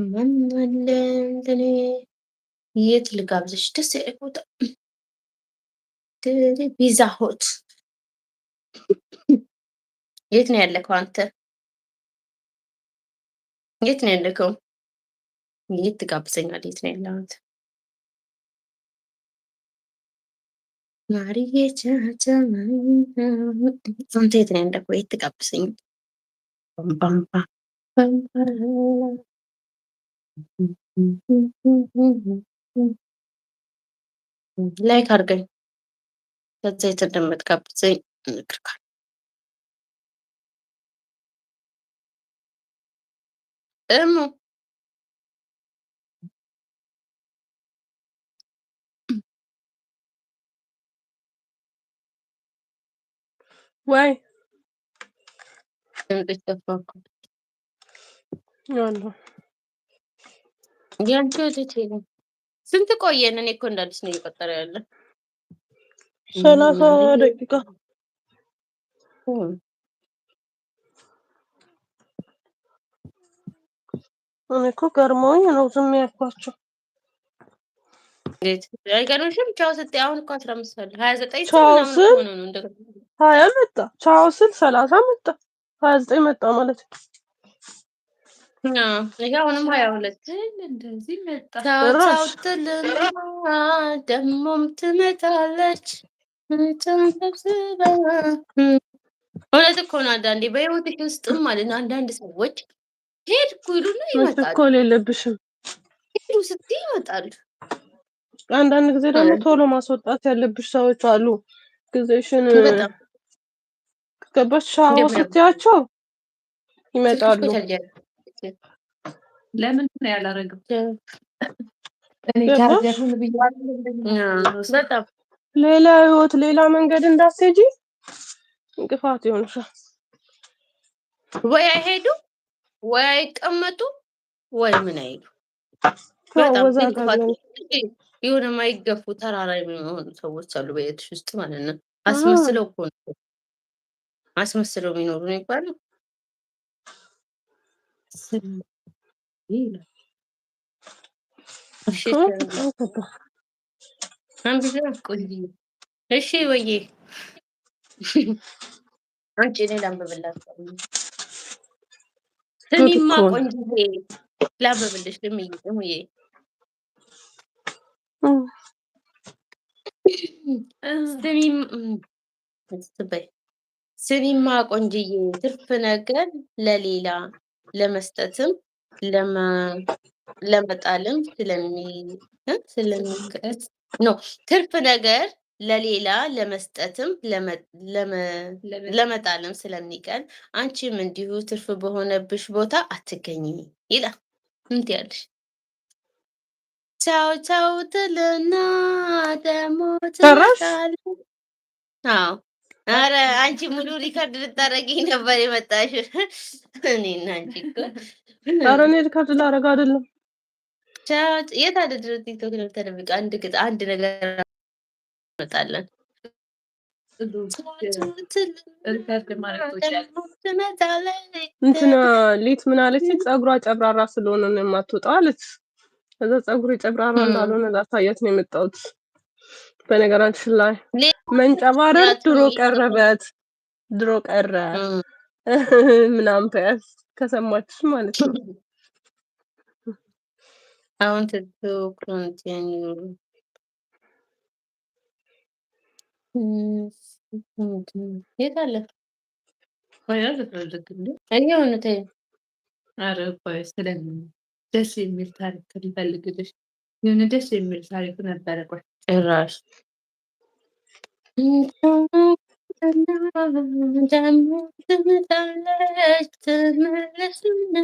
ማን አለ እንደኔ? የት ልጋብዝሽ? ደስ ያለ ቦታ፣ Pizza Hut። የት ነው ያለከው አንተ? የት ነው ያለከው? የት ትጋብዘኛለህ? የት ነው ያለው አንተ? ማርዬ ቻቻ፣ አንተ የት ነው ያለከው? የት ትጋብዘኝ? ባምባ ባምባ። Like አድርገኝ። ከዛ የት እንደምትጋብዘኝ እነግርካለሁ። እሙ። ወይ። ድምፅሽ ጠፋ እኮ። ያለው። ያንቺ ወዴት ሄደ? ስንት ቆየን? እኔ እኮ እንዳዲስ ነው እየቆጠረ ያለ። 30 ደቂቃ። እኔ እኮ ገርሞኝ ነው ዝም ያልኳቸው። እንዴት አይገርምሽም? ቻው ስትይ አሁን እኮ 15 አለ፣ 29 ሰው ቻው ምናምን እኮ ስል ሆኖ ነው እንደገና። 20 መጣ። ቻው ስል 30 መጣ። 29 መጣ ማለት ነው። አዎ፣ ይሄ አሁንም 22። እንደዚህ መጣ። ቻው ቻው ጭራሽ ትልና ደግሞም ትመጣለች ሰብስባ። እውነት እኮ ነው። አንዳንዴ በህይወትሽ ውስጥም ማለት ነው አንዳንድ ሰዎች ሄድኩ ይሉና ይመጣሉ። መቸኮል የለብሽም። ሄዱ ስትይ ይመጣሉ። አንዳንድ ጊዜ ደግሞ ቶሎ ማስወጣት ያለብሽ ሰዎች አሉ። ጊዜሽን በጣም ገባሽ? ቻው እንደሚያውቁ ስትያቸው ስልክሽ ይመጣሉ። እኮ ቻርጅ ያደርጋል። ለምንድን ነው ያላረገው? እኔ ገባሽ? ቻርጀሩን ብዬዋለሁ። በጣም። ሌላ ህይወት፣ ሌላ መንገድ እንዳትሄጂ እንቅፋት ይሆንሻል። ወይ አይሄዱ ወይ አይቀመጡ ወይ ምን አይሉ። በጣም አወዛጋቢ እንቅፋት ነው። የሆነ የማይገፉ ተራራ የሚሆኑ ሰዎች አሉ በህይወትሽ ውስጥ ማለት ነው። አስመስለው እኮ ነው፣ አስመስለው የሚኖሩ ነው ይባላል። ይላል። እሺ። በጣም ከባድ። አንብዛ። ቆንጆ። እሺ ወዬ፣ አንቺ እኔ ላንብብላት። ጉድ ስሚማ እኮ ነው። ቆንጅዬ ላንብብልሽ። ስሚዬ እሙዬ፣ ስሚም በይ፣ ስሚማ ቆንጅዬ፣ ትርፍ ነገር ለሌላ ለመስጠትም ለመጣልም ስለሚ no፣ ትርፍ ነገር ለሌላ ለመስጠትም ለመጣልም ስለሚቀል አንቺም እንዲሁ ትርፍ በሆነብሽ ቦታ አትገኝ ይላል። ምን ትያለሽ? ቻው ቻው ትልና ደግሞ ጨረስሽ? ትመጣለች። አዎ። ኧረ አንቺ ሙሉ record ልታደርጊኝ ነበር የመጣሽው። እኔና አንቺ እኮ ኧረ እኔ record ላደርግ አይደለም። ቻው፣ የት አለ ድሮ ቲክቶክ ነው ተደብቀ አንድ ግጥ አንድ ነገር እንመጣለን። Record ማድረግ ትወጃለሽ? ትመጣለች። እንትና ሌት ምን አለች? ፀጉሯ ጨብራራ ስለሆነ ነው የማትወጣው አለች። ከዛ ፀጉሬ ጨብራራ እንዳልሆነ ላሳያት ነው የመጣሁት። በነገራችን ላይ መንጨባረር ድሮ ቀረበት፣ ድሮ ቀረ ምናምን ተያዝ ከሰማች ማለት ነው። I wanted to continue. የት አለ? ቆይ ልፈልግ እንዴ? ይኸው ነው፣ ተይው። ኧረ ቆይ፣ ስለምን ደስ የሚል ታሪክ ልፈልግልሽ። የሆነ ደስ የሚል ታሪክ ነበረ። ቆይ። ጭራሽ ደግሞ ትመጣለች ትመለስና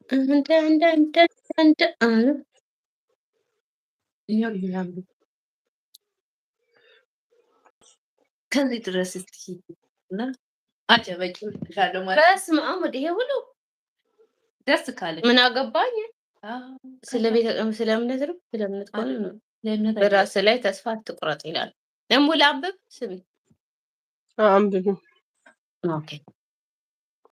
እንደ አሉ። ይኸው ይላሉ። ከዚህ ድረስ እስኪ እና አጨበጭብልሻለሁ ማለት ነው። በስመ አብ ወደ ይሄ ሁሉ ደስ ካለሽ። ምን አገባኝ? አዎ፣ ስለ ቤተ ስለ እምነት ነው። ስለ እምነት ከሆነ ነው። ለእምነት። በራስ ላይ ተስፋ አትቁረጥ ይላል። ደግሞ ላንብብ፣ ስሚ። አንብቢ። Okay.